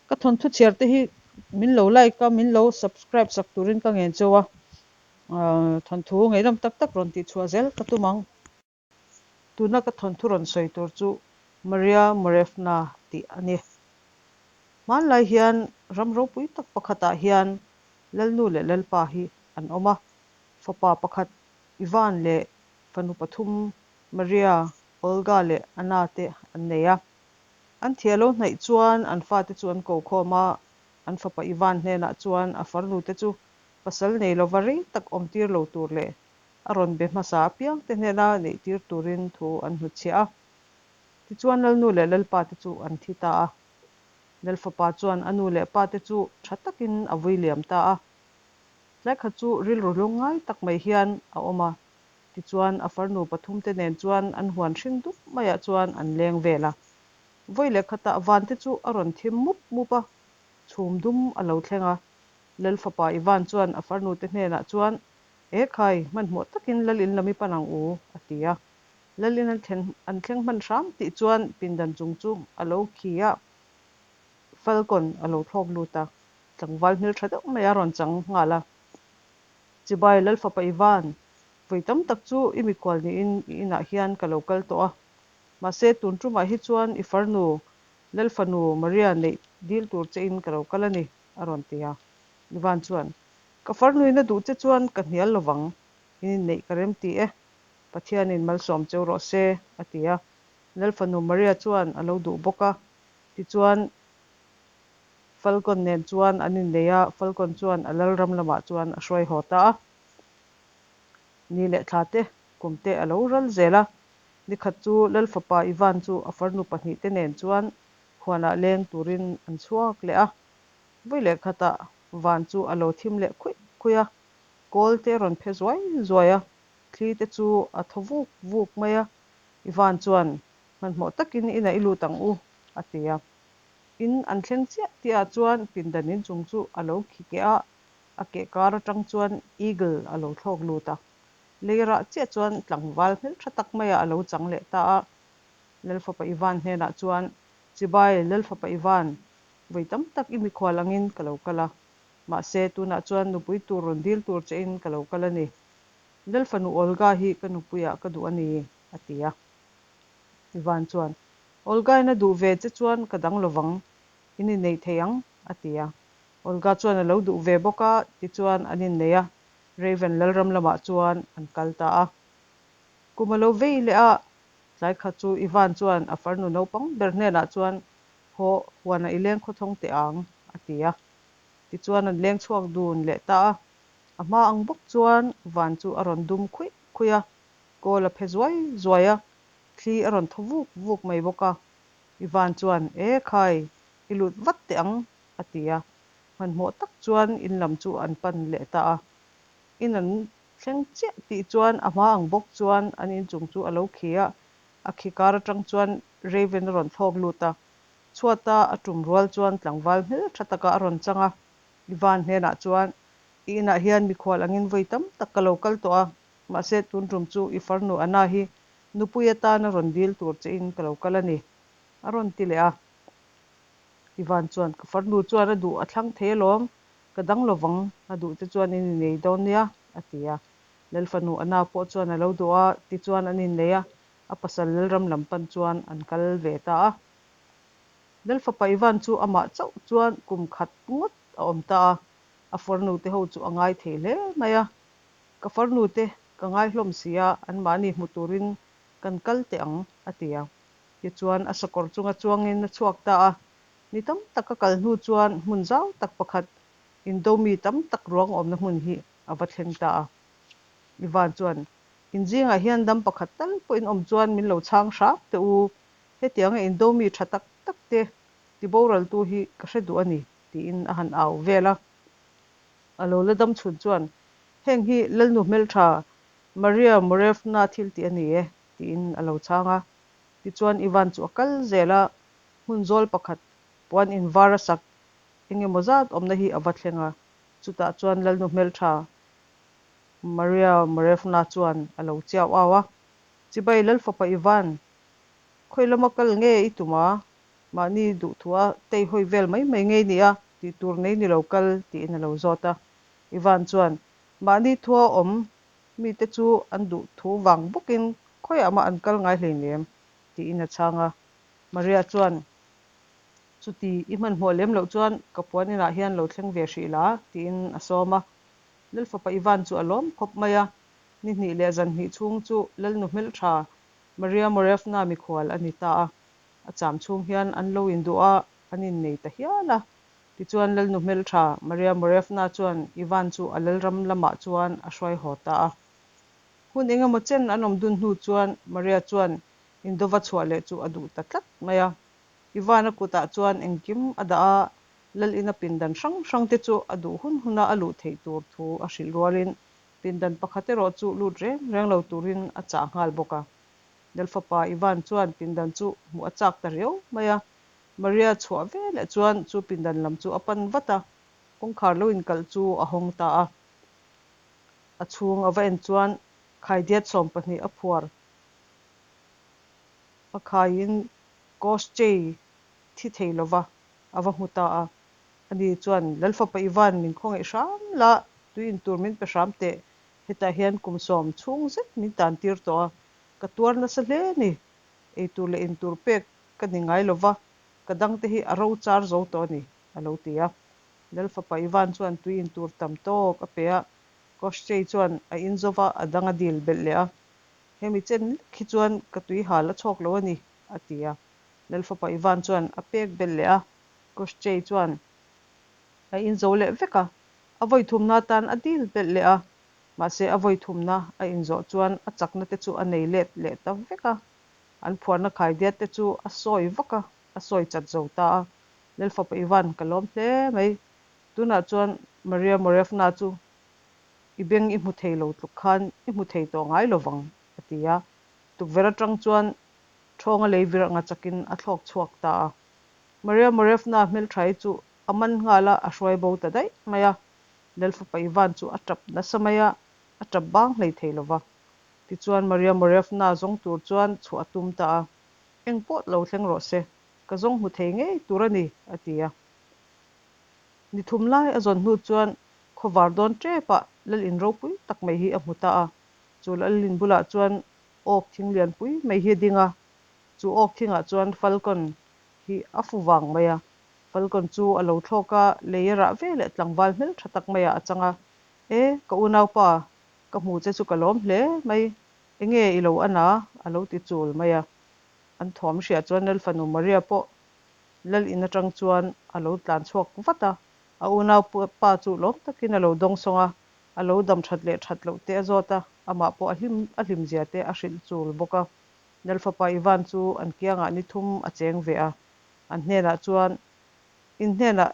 Ka thawnthu chhiar te hi min lo like a, min lo subscribe sak turin ka ngen cheu a, thawnthu ngaihnawm tak tak rawn tih chhuah zel ka tum ang. Tuna ka thawnthu rawn sawi tur chu Maria Morevna tih a ni. Hmanlai hian ram ropui tak pakhatah hian Lalnu leh Lalpa hi an awm a, fapa pakhat Ivan leh fanu pathum Maria, Olga leh Anna te an nei a. An thih a lo hnaih chuan an fate chu an ko khawm a, an fapa Ivan hnenah chuan a farnute chu pasal nei lova rei tak awmtir lo tur leh a rawn be hmasa apiangte hnena neihtir turin thu an hnutchhiah a. Tichuan Lalnu leh Lalpa te chu an thi ta a. Lalfapa chuan a nu leh pa te chu tha takin a vui liam ta a. Tlaikhat chu rilru lungngai tak mai hian a awm a. Tichuan a farnu pathumte nen chuan an huan hring dup maiah chuan an leng vel a. Vawi leh khatah vante chu a rawn thim mup mup a, chhum dum a lo thleng a. Lalfapa Ivan chuan a farnute hnenah chuan, E khai, hmanhmawh takin Lal in lam i pan ang u, a ti a. Lal in an thlen an thleng hman hram tih chuan pindan chung chu a lo khi a, Falcon a lo thlawk lut a, tlangval hmeltha deuh mai a rawn chang nghal a. Chibai Lalfapa Ivan, vawi tam tak chu i mikhual niin i inah hian ka lo kal tawh a, mahse tun tumah hi chuan i farnu Lalfanu Maria neih dil tur che in ka lo kal a ni, a rawn ti a. Ivan chuan, Ka farnuin a duh che chuan ka hnial lovang, in inneih ka remti e, Pathianin malsawm cheu rawh se, a ti a. Lalfanu Maria chuan a lo duh bawk a. Tichuan, Falcon nen chuan an innei a, Falcon chuan a lalram lamah chuan a hruai haw ta a. Ni leh thla te, kum te a lo ral zel a. Nikhat chu Lalfapa Ivan chu a farnu pahnihte nen chuan huanah leng turin an chhuak leh a. Vawi leh khatah van chu a lo thim leh khuih khuih a, kawl te a rawn phe zuai zuai a. Thli te chu a thaw vuk vuk mai a, Ivan chuan, Hmanhmawh takin inah i lut ang u, a ti a. In an thleng chiah tihah chuan pindan inchung chu a lo khi keh a, a keh kar atang chuan Eagle a lo thlawk lut a. Lei rah chiah chuan tlangval hmeltha tak maiah a lo chang leh ta a. Lalfapa Ivan hnenah chuan, Chibai, Lalfapa Ivan, vawi tam tak i mikhual angin ka lo kal a. Mahse, tunah chuan nupui tur rawn dil tur chein ka lo kal a ni. Lalfanu Olga hi ka nupuiah ka duh a ni, a ti a. Ivan chuan, Olga-in a duh ve che chuan ka dang lovang, in innei thei ang, a ti a. Olga chuan a lo duh ve bawk a, tichuan an innei a, Raven lalram lamah chuan an kal ta a. Kum a lo vei leh a, tlai khat chu Ivan chuan a farnu naupang ber hnenah chuan, Haw, huanah i leng khawthawng teh ang, a ti a. Tichuan an leng chhuak dun leh ta a. A hma ang bawk chuan van chu a rawn dum khuih khuih a, kawl a phe zuai zuai a, thli a rawn thaw vuk vuk mai bawk a. Ivan chuan, E khai, i lut vat teh ang, a ti a. Hmanhmawh tak chuan in lam chu an pan leh ta a. In an thleng chiah tih chuan a hma ang bawk chuan an inchung chu a lo khi a, a khi kar atang chuan Raven a rawn thlawk lut a. Chhuata a tum rual chuan tlangval hmeltha takah a rawn chang a. Ivan hnenah chuan, I inah hian mikhual angin vawi tam tak ka lo kal tawh a, mahse tun tum chu i farnu Anna hi nupui atana rawn dil tur chein ka lo kal a ni, a rawn ti leh a. Ivan chuan, Ka farnu chuan a duh a thlang thei alawm, ka dang lovang, a duh te chuan in innei dawn nia, a ti a. Lalfanu Anna pawh chuan a lo duh a, tichuan an innei a, a pasal Lalram lam pan chuan an kal ve ta a. Lalfapa Ivan chu amah chauh chuan kum khat ngawt a awm ta a, a farnu te ho chu a ngai thei hle mai a. Ka farnu te ka ngai hlawm si a, anmahni hmu turin kan kal teh ang, a ti a. Tichuan a sakawr chunga chuangin a chhuak ta a. Ni tam tak a kal hnu chuan hmun zau tak pakhat indomi tam tak ruang awmna hmun hi a va thleng ta a. Ivan chuan, Inzingah hian dam pakhat tal pawhin awm chuan min lo chhang hrap teh u, Hetianga indomi tha tak tak te tiboraltu hi ka hre duh a ni, tiin a han au vel a. A lo la dam chhun chuan, Heng hi Lalnu hmeltha Maria Morevna thil tih a ni e, tiin a lo chhang a. Tichuan Ivan chu a kal zel a, hmun zawl pakhat puan in var a sak eng emaw zat awmna hi a va thleng a. Chutah chuan Lalnu hmeltha Maria Morevna chuan a lo chiau au a, Chibai Lalfapa Ivan, Khawi lama kal nge i tum a? Mahni duhthua tei hawi vel mai mai ngei nia, tih tur nei ni lo kal, tiin a lo zawt a. Ivan chuan, Mahni thua awm mite chu an duhthu vang bawkin khawiah mah an kal ngai hleinem, tiin a chhang a. Maria chuan, Chuti i hmanhmawh lem loh chuan ka puan inah hian lo thleng ve hrih la, tiin a sawm a. Lalfapa Ivan chu a lawm khawp mai a, ni hnih leh zan hnih chhung chu Lalnu hmeltha Maria Morevna mikhual a ni ta a. A cham chhung hian an lo induh a, an innei ta hial a. Tichuan Lalnu hmeltha Maria Morevna chuan Ivan chu a lalram lamah chuan a hruai haw ta a. Hun engemaw chen an awm dun hnu chuan Maria chuan Indova chhuah leh chu a duh ta tlat mai a. Ivan-a kutah chuan engkim a dah a, Lal ina pindan hrang hrang te chu a duh hun huna a luh theih tur thu a hrilh rualin pindan pakhat erawh chu lut reng reng lo turin a chah nghal bawk a. Lal fapa Ivan chuan pindan chu hmuh a chak ta riau mai a, Maria chhuah veleh chuan chu pindan lam chu a pan vat a, kawngkhar lo inkalh chu a hawng ta a. A chhung a va en chuan khaidiat 20 a phuar a khaiin Koschei thi thei lova a va hmu ta a. Ani chuan, Lalfapa Ivan, min khawngaih hram la, tui in tur min pe hram teh. Hetah hian kum sawm chhung zet min tan tir tawh a, ka tuar nasa hle a ni. Ei tur leh in tur pek ka ni ngai lova, ka dangte hi a ro char zo tawh a ni, a lo ti a. Lalfapa Ivan chuan tui in tur tam tawk a pe a, Koschei chuan a in zova a dang a dil belh leh a. Hemi chen lek hi chuan ka tui hal a chhawk lo a ni, a ti a. Lalfapa Ivan chuan a pek belh leh a, Koschei chuan a in zo leh vek a, a vawi thumna atan a dil belh leh a. Mahse a vawi thumna a in zawh chuan a chakna te chu a nei let leh ta vek a. An phuarna khaidiat te chu a sawi vak a, a sawi chat zo ta a. Lalfapa Ivan, ka lawm hle mai. Tunah chuan Maria Morevna chu i beng i hmu thei lo tluk khan i hmu thei tawh ngai lo vang, a ti a. Tukverh atang chuan Ṭhawnga lei vir anga chakin a thlawk chhuak ta a. Maria Morevna hmelṭhai chu a man nghal a, a hruai bo ta daih mai a. Lalfapa Ivan chu a ṭap nasa mai a, a ṭap bang hlei thei lo va. Tichuan Maria Morevna zawng tur chuan chhuah a tum ta a. Eng pawh lo thleng rawh se, ka zawng hmu thei ngei tur a ni, a ti a. Ni thum lai a zawn hnu chuan khawvar dawn ṭepah lal in ropui tak mai hi a hmu ta a. Chu lal in bulah chuan awk thing lianpui mai hi a ding a, chu awk thingah chuan falcon hi a fu vang mai a. Falcon chu a lo thlawk a, lei a rah ve leh tlangval hmel tha tak maiah a chang a, E, ka unaupa, ka hmu che chu ka lawm hle mai, enge i lo an a? a lo ti chul mai a. An thawm hriah chuan Lalfanu Maria pawh Lal in atang chuan a lo tlan chhuak vat a, a unaupa chu lawm takin a lo dawngsawng a, a lo dam that leh that loh te a zawt a, amah pawh a hlim a hlim zia te a hrilh chul bawk a. Lalfapa Ivan chu an kiangah ni thum a cheng ve a, an hnenah chuan, In hnenah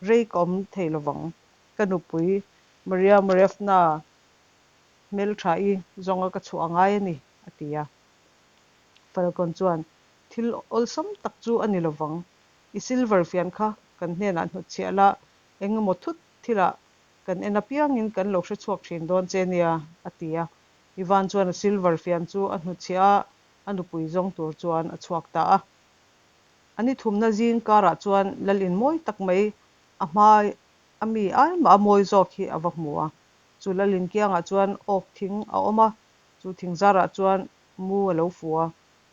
rei ka awm thei lovang, ka nupui Maria Morevna hmeltha-i zawnga ka chhuah a ngai a ni, a ti a. Falcon chuan, Thil awlsam tak chu a ni lovang, i silver fian kha kan hnenah hnutchhiah la, eng emaw thut thilah kan en apiangin kan lo hre chhuak thin dawn che nia, a ti a. Ivan chuan a silver fian chu a hnutchhiah a, a nupui zawng tur chuan a chhuak ta a. A ni thumna zing karah chuan lal in mawi tak mai a hma a mi ai mah a mawi zawk hi a va hmu a. Chu lal in kiangah chuan awk thing a awm a, chu thing zarah chuan mu a lo fu a.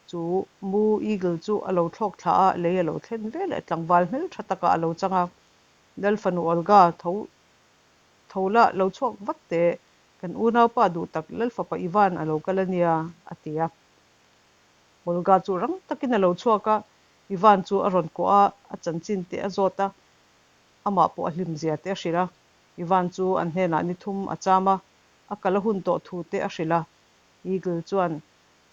Chu mu eagle chu a lo thlawk thla a, lei a lo thlen veleh tlangval hmeltha takah a lo chang a. Lal fanu Olga tho tho la lo chhuak vat teh, kan unaupa duh tak Lal fapa Ivan a lo kal a nia, a ti a. Olga chu rang takin a lo chhuak a, Ivan chu a rawn kuah a, a chanchin te a zawt a, amah pawh a hlim zia te a hrilh a. Ivan chu an hnenah ni thum a cham a, a kal a hun tawh thu te a hrilh a. Eagle chuan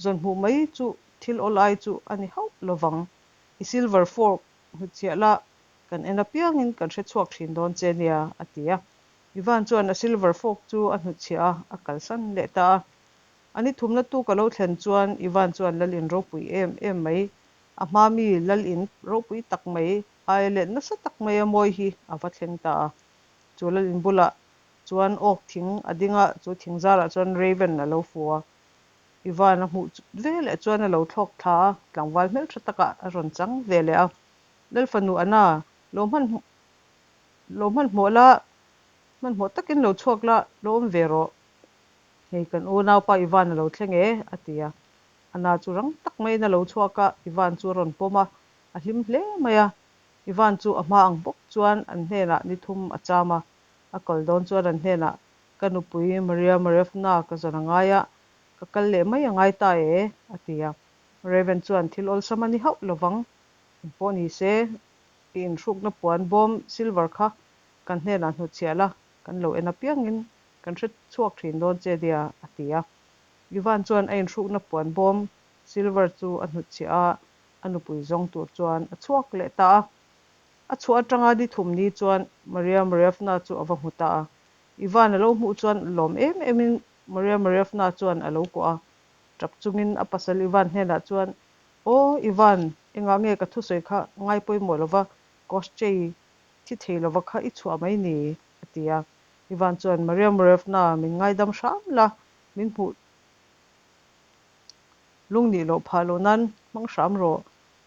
zawn hmuh mai chu thil awlai chu a ni hauh lovang, i silver fork hnutchhiah la, Kan en apiangin kan hre chhuak thin dawn che nia, a ti a. Ivan chuan a silver fork chu a hnutchhiah a, a kalsan leh ta a. A ni thumna tuk a lo thlen chuan Ivan chuan lal in ropui em em mai, a hma mi lal in ropui tak mai, aia let nasa tak mai a mawi hi a va thleng ta a. Chu lal in bulah chuan awk thing a ding a, chu thing zarah chuan Raven a lo fu a. Ivan a hmuh veleh chuan a lo thlawk thla a, tlangval hmeltha takah a rawn chang ve leh a. Lalfanu Anna, lo hman lo hmanhmawh la, hmanhmawh takin lo chhuak la, lo awm ve rawh. Hei kan unaupa Ivan a lo thleng e, a ti a. Anna chu rang tak maiin a lo chhuak a, Ivan chu a rawn pawm a, a hlim hle mai a. Ivan chu a hma ang bawk chuan an hnenah ni thum a cham a, a kal dawn chuan an hnenah, Ka nupui Maria Morevna ka zawn a ngai a, ka kal leh mai a ngai ta e, a ti a. Raven chuan thil awlsam a ni hauh lovang, engpawh ni se, i inhrukna puan bawm silver kha kan hnenah hnutchhiah la, kan lo en apiangin kan hre chhuak thin dawn che nia, a ti a. Ivan chuan a inhrukna puan bawm silver chu a hnutchhiah a, a nupui zawng tur chuan a chhuak leh ta a. A chhuah atanga ni thum ni chuan Maria Morevna chu a va hmu ta a. Ivan a lo hmuh chuan lawm em emin Maria Morevna chuan a lo kuah a. Tap chungin a pasal Ivan hnenah chuan, Aw, Ivan, engah nge ka thusawi kha ngai pawimawh lova Koshchei thi thei lova kha i chhuah mai ni? a ti a. Ivan chuan, Maria Morevna, min ngaidam hram la, min hmuh lungnih loh phah loh nan hmang hram rawh.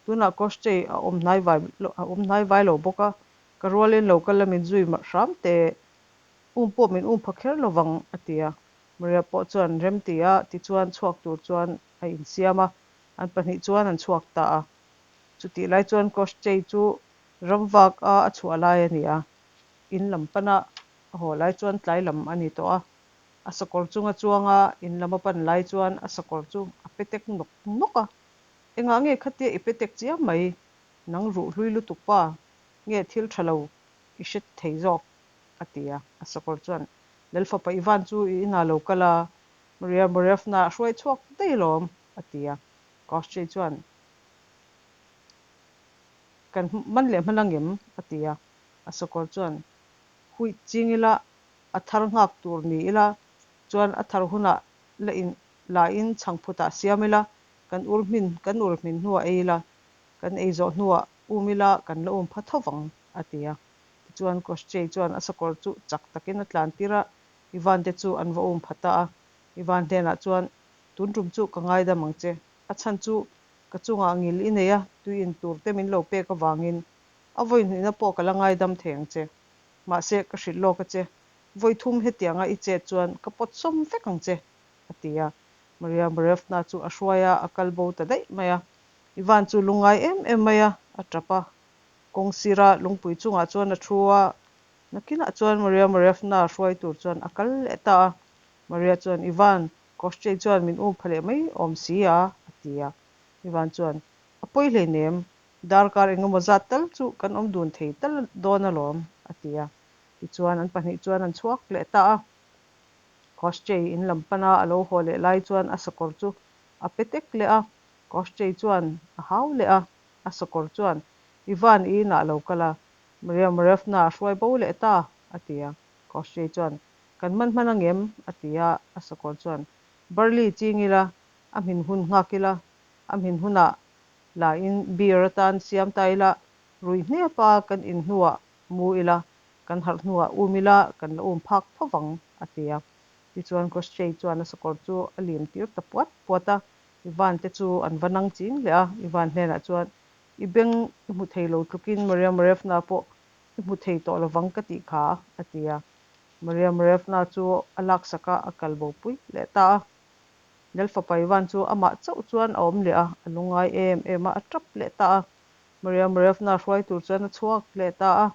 Tunah Koshchei a awm hnaivai a awm hnaivai lo bawk a, ka rualin lo kal la min zui hram teh. Um pawh min um pha kher lovang, a ti a. Maria pawh chuan rem ti a, tichuan chhuak tur chuan a insiam a, an pahnih chuan an chhuak ta a. Chutih lai chuan Koshchei chu ramvak a a chhuah lai a ni a, in lam pana a haw lai chuan tlai lam a ni tawh a. A sakawr chunga chuanga in lam a pan lai chuan a sakawr chu a petek nawk nawk a, Engah nge khatia i petek chiam mai? Nang ruh hlui lutuk pa, nge thil tha lo i hre thei zawk? a ti a. A sakawr chuan, Lalfapa Ivan chu i inah lo kal a, Maria Morevna a hruai chhuak daih alawm, a ti a. Koshchei chuan, Kan man leh hman angem? a ti a. A sakawr chuan, Huih ching ila, a thar nghak tur ni ila, chuan a thar hunah la in la in chhangphutah siam ila, kan ur hmin kan ur hmin hnuah ei ila, kan ei zawh hnuah um ila kan la um pha tho vang, a ti a. Tichuan Koshchei chuan a sakawr chu chak takin a tlan tir a, Ivan te chu an va um pha ta a. Ivan hnenah chuan, Tun tum chu ka ngaidam ang che, a chhan chu ka chungah ngil i nei a, tui in tur te min lo pek avangin a vawi hnihna pawh ka la ngaidam thei ang che. Mahse, ka hrilh lawk a che, vawi thum hetianga i chet chuan ka pawt sawm vek ang che, a ti a. Maria Morevna chu a hruai a, a kal bo ta daih mai a. Ivan chu lungngai em em mai a, a tap a. Kawng sira lungpui chungah chuan a thu a, nakinah chuan Maria Morevna hruai tur chuan a kal leh ta a. Maria chuan, Ivan, Koshchei chuan min um pha leh mai awm si a, a ti a. Ivan chuan, A pawi hleinem, Darkar engemaw zat tal chu kan awm dun thei tal dawn alawm, a ti a. Tichuan an pahnih chuan an chhuak leh ta a. Koshchei in lam pana a lo haw leh lai chuan a sakawr chu a pe tek leh a. Koshchei chuan a hau leh a, a sakawr chuan, Ivan i inah lo kal a, Maria Morevna a hruai bo leh ta, a ti a. Koshchei chuan, Kan man hman angem? a ti a, a sakawr chuan, Barley ching ila, a hmin hun nghak ila, a hmin hunah La in beer atan siam ta ila, rui hnep a kan in hnuah mu ila, kan harh hnuah um ila kan la um phak tho vang, a ti a. Tichuan Koshchei chuan a sakawr chu a lim tir ta puat puat a, Ivan te chu an va nang ching leh a, Ivan hnenah chuan, I beng i hmu thei lo tlukin Maria Morevna pawh i hmu thei tawh lovang ka tih kha, a ti a. Maria Morevna chu a laksak a, a kal bopui leh ta a. Lalfapa Ivan chu amah chauh chuan a awm leh a, a lungngai em em a, a tap leh ta a. Maria Morevna hruai tur chuan a chhuak leh ta a.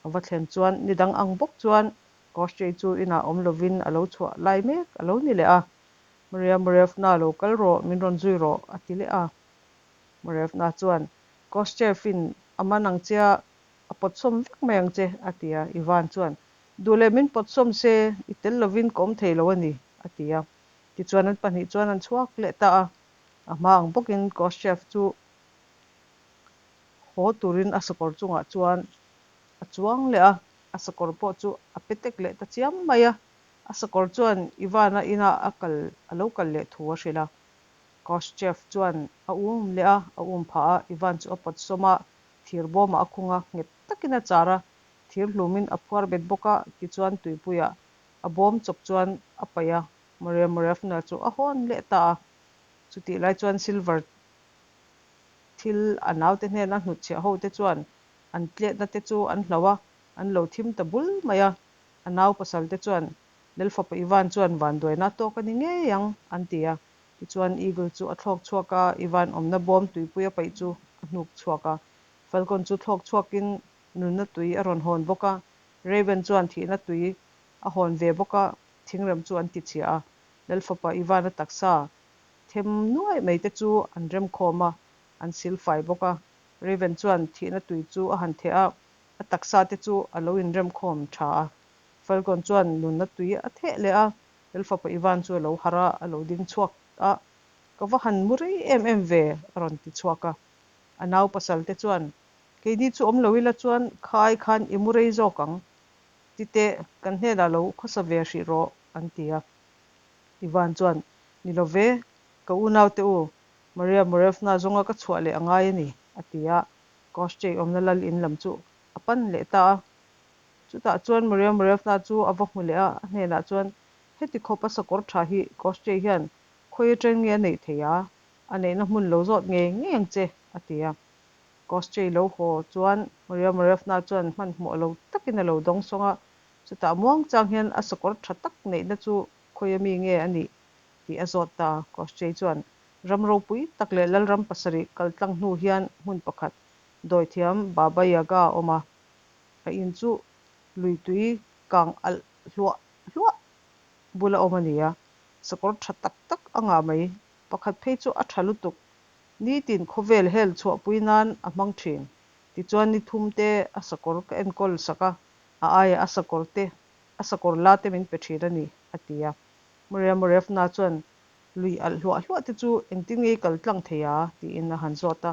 A va thlen chuan ni dang ang bawk chuan Koshchei chu inah awm lovin a lo chhuah lai mek a lo ni leh a. Maria Morevna lo kal rawh, min rawn zui rawh, a ti leh a. Morevna chuan, Koshchev-in a man ang che a, a pawtsawm vek mai ang che, a ti a. Ivan chuan, Duh leh min pawtsawm se, i tel lovin ka awm thei lo a ni, a ti a. Tichuan an pahnih chuan an chhuak leh ta a. A hma ang bawkin Koschev chu haw turin a sakawr chungah chuan a chuang leh a, a sakawr pawh chu a pe tek leh ta chiam mai a. A sakawr chuan Ivan-a inah a kal a lo kal leh thu a hrilh a. Koschev chuan a um leh a, a um phah a, Ivan chu a pawtsawm a, thir bawmah a khung a, nghet takin a char a, Thir hlumin a phuar bet bawk a, tichuan tuipuiah a bawm chawp chuan a paih a. Maria Morevna chu a hawn leh ta a. Chutih lai chuan Silver thil a naute hnena hnutchhiah hote chuan an tletna te chu an hloh a, an lo thim ta bul mai a. A nau pasal te chuan Lalfapa Ivan chuan vanduaina a tawk a ni ngei ang, an ti a. Tichuan Eagle chu a thlawk chhuak a, Ivan awmna bawm tuipui a paih chu a hnuk chhuak a. Falcon chu thlawk chhuakin nunna tui a rawn hawn bawk a, Raven chuan thihna tui a hawn ve bawk a, thingrem chu an ti chhia a. Lalfapa Ivan-a taksa them nuai mai te chu an remkhawm a, an silfai bawk a. Raven chuan thihna tui chu a han theh a, a taksa te chu a lo inremkhawm tha a. Falcon chuan nunna tui a theh leh a, Lalfapa Ivan chu a lo harh a, a lo ding chhuak a, Ka va han mu rei em em ve, a rawn ti chhuak a. A nau pasal te chuan, Keini chu awm lo ila chuan kha ai khan i mu rei zawk ang. Ti teh, kan hnenah lo khawsa ve hrih rawh, an ti a. Ivan chuan, Ni lo ve, ka unaute u, Maria Morevna zawnga ka chhuah leh a ngai a ni, a ti a. Koschei awmna lal in lam chu a pan leh ta a. Chutah chuan Maria Morevna chu a va hmu leh a, a hnenah chuan, Heti khawpa sakawr tha hi Koschei hian khawi atang nge a neih theih a? A neihna hmun lo zawt ngei ngei ang che, a ti a. Koschei lo haw chuan Maria Morevna chuan hmanhmawh lo takin a lo dawng sawng a, chutah muangchang hian a sakawr tha tak neihna chu khawi ami nge a nih tih a zawt ta. Koschei chuan ram ropui tak leh lalram pasarih kal tlang hnu hian hmun pakhat dawithiam Baba Yaga a awm a, a in chu lui tui kang alh hluah hluah bula awm a ni a, sakawr tha tak tak a ngah mai. Pakhat phei chu a tha lutuk. Nitin khawvel hel chhuahpui nan a hmang thin. Tichuan ni thum te a sakawr ka enkawl sak a, a aiah a sakawr te, a sakawr la te min pe thin a ni, a ti a. Maria Morevna chuan lui alh hluah hluah te chu engtin nge i kal tlang thei a? tiin a han zawt a.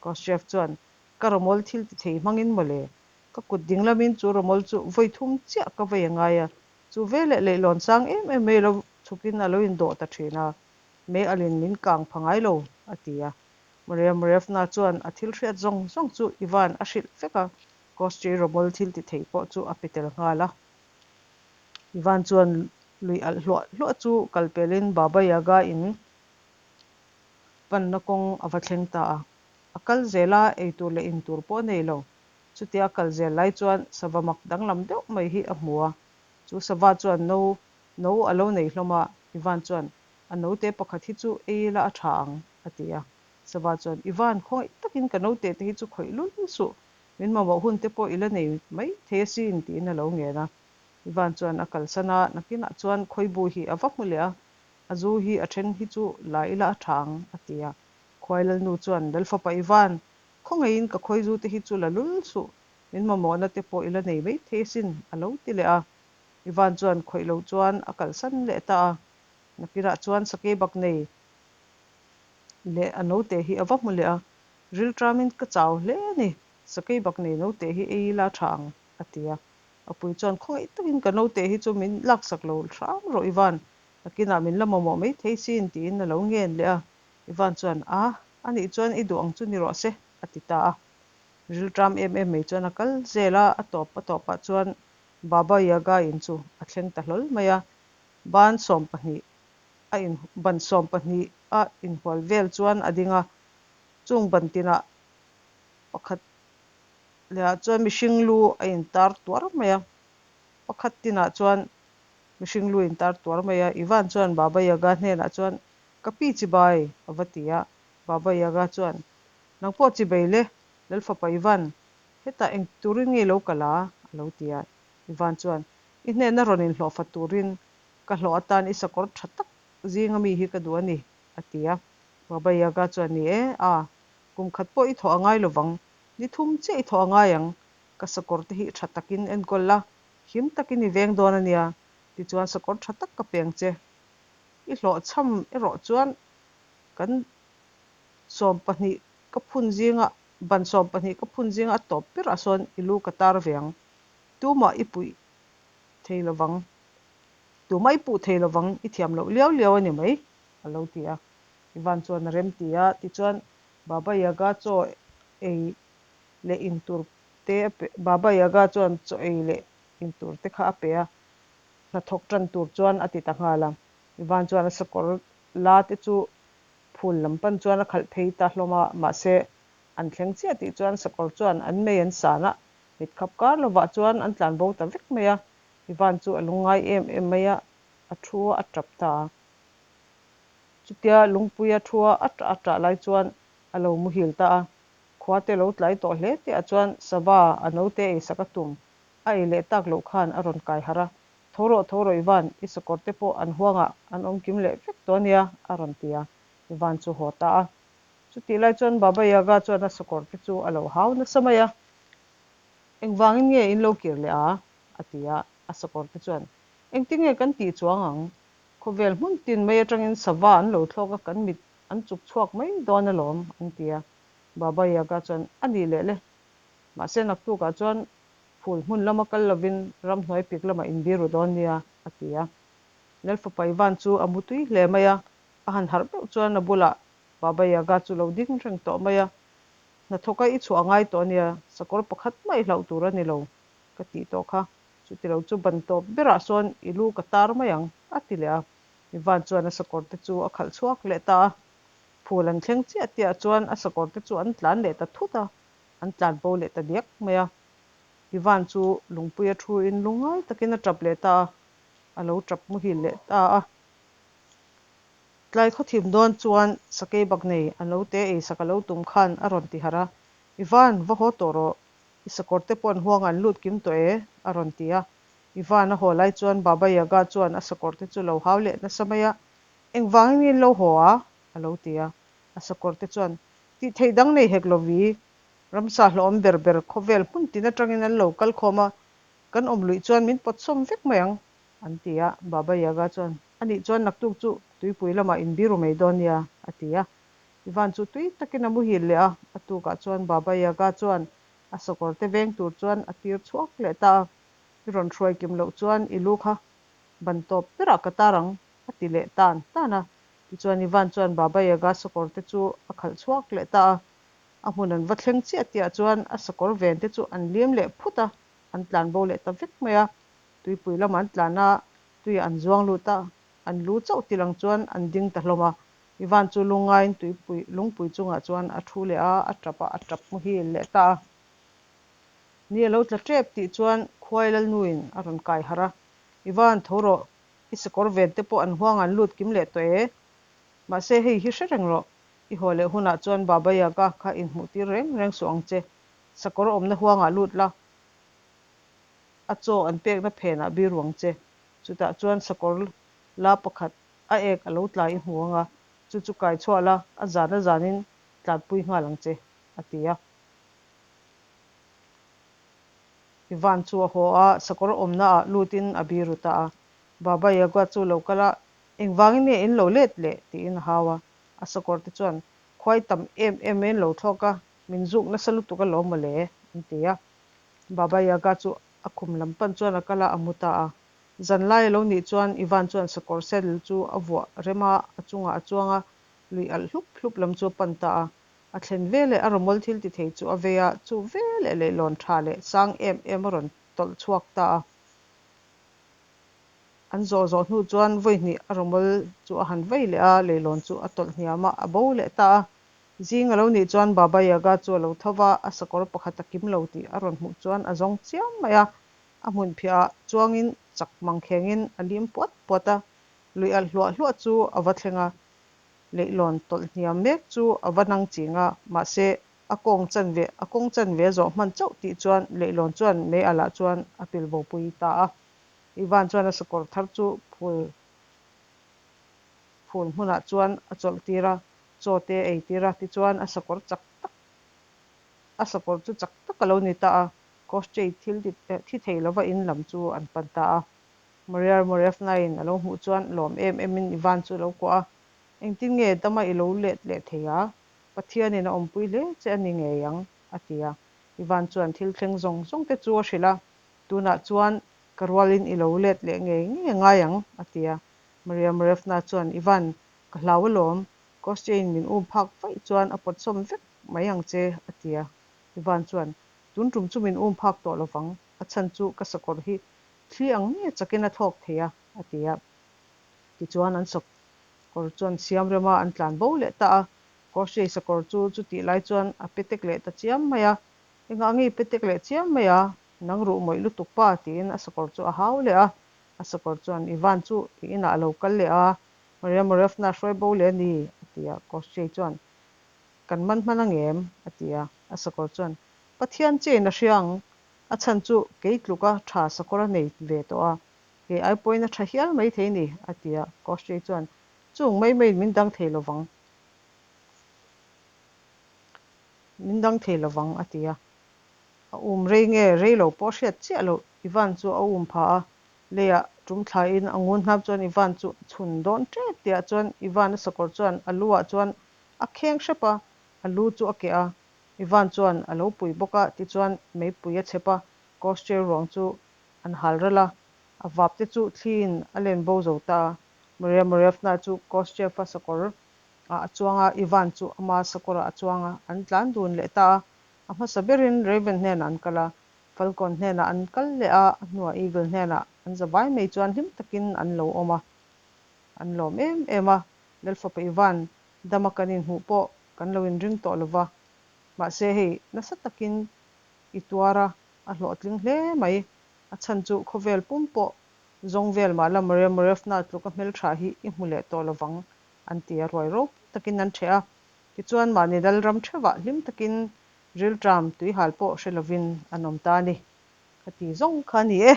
Koschev chuan, Ka rawmawl thil ti thei hmangin mawle. Ka kut dinglamin chu rawmawl chu vawi thum chiah ka vei a ngai a, chu veleh leihlawn sang em em mai lo chhukin a lo indawh ta thin a, mei alin min kang pha ngai lo, a ti a. Maria Morevna chuan a thil hriat zawng zawng chu Ivan a hrilh vek a, Koschei rawmawl thil ti thei pawh chu a pe tel nghal a. Ivan chuan lui alh hluah hluah chu kal pelin Baba Yaga in panna kawng a va thleng ta a. A kal zel a, ei tur leh in tur pawh a nei lo. Chutia a kal zel lai chuan sava mak danglam deuh mai hi a hmu a. Chu sava chuan no no a lo nei hlawm a, Ivan chuan, A note pakhat hi chu ei ila a tha ang, a ti a. Sava chuan, Ivan, khawngaih takin ka note te hi chu khawih lul suh, min mamawh hun te pawh i la nei mai thei asin, tiin a lo ngen a. Ivan chuan a kalsan a, nakinah chuan khawibu hi a va hmu leh a, a zu hi a then hi chu la ila a tha ang, a ti a. Khuai Lalnu chuan, Lalfapa Ivan, khawngaihin ka khawizu te hi chu la lul suh, min mamawhna te pawh i la nei mai thei asin, a lo ti leh a. Ivan chuan khawih lo chuan a kalsan leh ta a. Nakinah chuan sakei bak nei leh a note hi a va hmu leh a, Rilṭamin ka chau hle a ni, sakei bak nei note hi ei ila tha ang, a ti a. A pui chuan khawngaih takin ka note hi chu min laksak lo hram rawh Ivan, nakinah min la mamawh mai thei sin tiin a lo ngen leh a. Ivan chuan, A, anih chuan i duh ang chu ni rawh se, a ti ta a. Rilṭam em em mai chuan a kal zel a, a tawp a tawpah chuan Baba Yaga in chu a thleng ta hlawl mai a. Ban 12 a in ban 12 a inhual vel chuan a ding a, chung ban tinah pakhat lehah chuan mihring lu a intar tuar mai a, pakhat tinah chuan mihring lu a intar tuar mai a. Ivan chuan Baba Yaga hnenah chuan, Ka pi chibai! a va ti a. Baba Yaga chuan, Nang pawh chibai le, Lalfapa Ivan, hetah eng turin nge i lo kal a? a lo ti a. Ivan chuan, I hnena rawn inhlawhfa turin ka hlawh atan i sakawr tha tak zinga mi hi ka duh a ni, a ti a. Baba Yaga chuan, Ni e, a, kum khat pawh i thawh a ngai lovang, ni thum chiah i thawh a ngai ang, ka sakawr te hi tha takin enkawl la, him takin i veng dawn a nia, tichuan sakawr tha tak ka peng che. I hlawhchham erawh chuan kan 12 ka phun zinga, ban 12 ka phun zinga a tawp berah sawn i lu ka tar ve ang. Tumah i puih thei lovang, tumah i puh thei lovang, i thiam loh liau liau a ni mai, a lo ti a. Ivan chuan a rem ti a, tichuan Baba Yaga chaw ei leh in tur te a pe, Baba Yaga chuan chaw ei leh in tur te kha a pe a, hnathawk tan tur chuan a ti ta nghal a. Ivan chuan a sakawr la te chu phul lam pan chuan a khalh phei ta hlawm a, mahse an thleng chiah tih chuan sakawr chuan an mei an san a, mit khap kar lovah chuan an tlan bo ta vek mai a. Ivan chu a lungngai em em mai a, a thu a, a tap ta a. Chutia lungpuia thu a a tah a tah lai chuan a lo muhil ta a. Khua te lo tlai tawh hle tih ah chuan sava a naute eisak a tum a ei leh tak loh khan a rawn kai harh a, Tho rawh, tho rawh Ivan, i sakawr te pawh an huangah an awm kim leh vek tawh ania, a rawn ti a, Ivan chu haw ta a. Chutih lai chuan Baba Yaga chuan a sakawr te chu a lo hau nasa mai a, Engvangin nge in lo kir leh a? a ti a, a sakawr te chuan, Engtin nge kan tih chuang ang? Khawvel hmun tin mai atangin sava an lo thlawk a, kan mit an chuk chhuak mai dawn alawm, an ti a. Baba Yaga chuan, A nih leh le. Mahse naktukah chuan phul hmun lama kal lovin ramhnuai pik lamah inbiru dawn nia, a ti a. Lalfapa Ivan chu a mu tui hle mai a, a han harh meuh chuan a bulah Baba Yaga chu lo ding reng tawh mai a. Hnathawka i chhuah ngai tawh ania, sakawr pakhat mah i hlauh tur a ni lo, ka tih tawh kha. Chutilo chu ban tawp berah sawn i lu ka tar mai ang, a ti leh a. Ivan chuan a sakawr te chu a khalh chhuak leh ta a. Phul an thleng chiah tihah chuan a sakawr te chu an tlan leh ta thut a, an tlan bo leh ta diak mai a. Ivan chu lungpuia thuin lungngai takin a tap leh ta a, a lo tap muhil leh ta a. Tlai khawthim dawn chuan sakei bak nei a naute eisak a lo tum khan a rawn ti harh a, Ivan, va haw tawh rawh, i sakawr te pawh an huangah an lut kim tawh e, a rawn ti a. Ivan a haw lai chuan Baba Yaga chuan a sakawr te chu lo hau leh nasa mai a, Engvangin nge in lo haw a? a lo ti a. A sakawr te chuan, Tih theih dang nei hek lo vi, ramsa hlawhawm ber ber khawvel hmun tin atangin an lo kal khawm a, kan awm luih chuan min pawt sawm vek mai ang, an ti a. Baba Yaga chuan, A nih chuan naktuk chu tuipui lamah in biru mai dawn nia, a ti a. Ivan chu tui takin a muhil leh a, a tukah chuan Baba Yaga chuan a sakawr te veng tur chuan a tir chhuak leh ta a. I rawn hruai kim loh chuan i lu kha ban tawp berah ka tar ang, a ti leh tan tan a. Tichuan Ivan chuan Baba Yaga sakawr te chu a khalh chhuak leh ta a. A hmun an va thleng chiah tihah chuan a sakawr ven te chu an lim leh phut a, an tlan bo leh ta vek mai a. Tuipui lamah an tlan a, tuiah an zuang lut a, an lu chauh ti lang chuan an ding ta hlawm a. Ivan chu lungngaiin tuipui lungpui chungah chuan a thu leh a, a tap a, a tap muhil leh ta a. Ni a lo tla tep tih chuan khuai Lalnuin a rawn kai harh a, Ivan, tho rawh, I sakawr ven te pawh an huang an lut kim leh tawh e. Mahse hei hi hre reng rawh. I haw leh hunah chuan Baba Yaga kha inhmuh tir reng reng suh ang che. Sakawr awmna huangah lut la, a chaw an pekna phenah bir ruang che. Chutah chuan sakawr la pakhat a ek a lo tlai i hmu ang a, chu chu kai chhuah la, a zan a zanin tlanpui nghal ang che, a ti a. Ivan chu a haw a, sakawr awmna ah lutin a biru ta a. Baba Yaga chu lo kal a, Engvangin nge in lo let leh? tiin a hau a. A sakawr te chuan, Khuai tam em em in lo thlawk a, min zuk nasa lutuk alawm mawle, an ti a. Baba Yaga chu a khum lam pan chuan a kal a, a mu ta a. Zanlai a lo nih chuan Ivan chuan sakawr saddle chu a vuah rem a, a chungah a chuang a, lui alh hlup hlup lam chu a pan ta a. A thlen veleh a rawmawl thil ti thei chu a vei a, chu veleh leihlawn tha leh sang em em a rawn tawlh chhuak ta a. An zawh zawh hnu chuan vawi hnih a rawmawl chu a han vei leh a, leihlawn chu a tawlh hniam a, a bo leh ta a. Zing a lo nih chuan Baba Yaga chu a lo tho va, a sakawr pakhat a kim lo tih a rawn hmuh chuan a zawng chiam mai a. A hmun phiahah chuangin chak mangkhengin a lim puat puat a, lui alh hluah hluah chu a va thleng a. Leihlawn tawlh hniam mek chu a va nang ching a, mahse a kawng chanve a kawng chanve a zawh hman chauh tih chuan leihlawn chuan mei alah chuan a pil bopui ta a. Ivan chuan a sakawr thar chu phul phul hmunah chuan a chawlh tir a, chaw te a ei tir a, tichuan a sakawr chak tak a sakawr chu chak tak a lo ni ta a, Koschei thil thi thei lova in lam chu an pan ta a. Maria Morevna-in a lo hmuh chuan lawm em emin Ivan chu a lo kuah a, Engtin nge dama i lo let leh thei a? Pathianin a awmpui hle che a ni ngei ang, a ti a. Ivan chuan thil thleng zawng zawng te chu a hrilh a, Tunah chuan ka rualin i lo let leh ngei ngei ngai ang, a ti a. Maria Morevna chuan, Ivan, ka hlau alawm. Kostya-in min um phak vaih chuan a pawtsawm vek mai ang che, a ti a. Ivan chuan, Tun tum chu min um phak tawh lovang, a chhan chu ka sakawr hi Thli ang nge chakin a thlawk thei a, a ti a. Tichuan an sakawr chu an siam rem a, an tlan bo leh ta a. Kawhhrei sakawr chu chutih lai chuan a petek leh ta chiam mai a. Engah nge i petek leh chiam mai a? Nang ruh mawih lutuk pa, tiin a sakawr chu a hau leh a. A sakawr chuan, Ivan chu i inah a lo kal leh a, Maria Morevna hruai bo leh a ni, a ti a. Kawhhrei chuan, Kan man hman ang em? a ti a. A sakawr chuan, Pathian chiahin a hria ang, a chhan chu kei tluka tha sakawr a nei ve tawh a, kei ai pawhin a tha hial mai thei ni, a ti a. Kawhhrei chuan, Chung mai maiin min dang thei lovang. Min dang thei lovang, a ti a. A um rei nge rei lo pawh hriat chiah loh Ivan chu a um pha a. Leiah tum thlaiin a ngun hnap chuan Ivan chu a chhun dawn tep tihah chuan Ivan a sakawr chuan a lu ah chuan a kheng hrep a, a lu chu a keh a. Ivan chuan a lo pui bawk a, tichuan meipui a chhep a, Koshchei ruang chu an hal ral a. A vap te chu thliin a len bo zo ta a. Maria Morevna chu Koshchev-a sakawr ah a chuang a, Ivan chu ama sakawrah a chuang a, an tlan dun leh ta a. A hmasa berin Raven hnenah an kal a, Falcon hnenah an kal leh a, a hnuah Eagle hnenah an za vai mai chuan hlim takin an lo awm a, an lawm em em a. Lalfapa Ivan dama kan inhmuh pawh kan lo inring tawh lo va, mahse hei nasa takin i tuar a, a hlawhtling hle mai. A chhan chu khawvel pum pawh zawng vel mah la Maria Morevna tluka hmeltha hi i hmu leh tawh lovang an ti a, ruai ropui takin an ṭheh a. Tichuan mahni dal ram ṭheuhah hlim takin rilṭam tuihal pawh hre lovin an awm ta a ni. Khati zawng kha a ni e.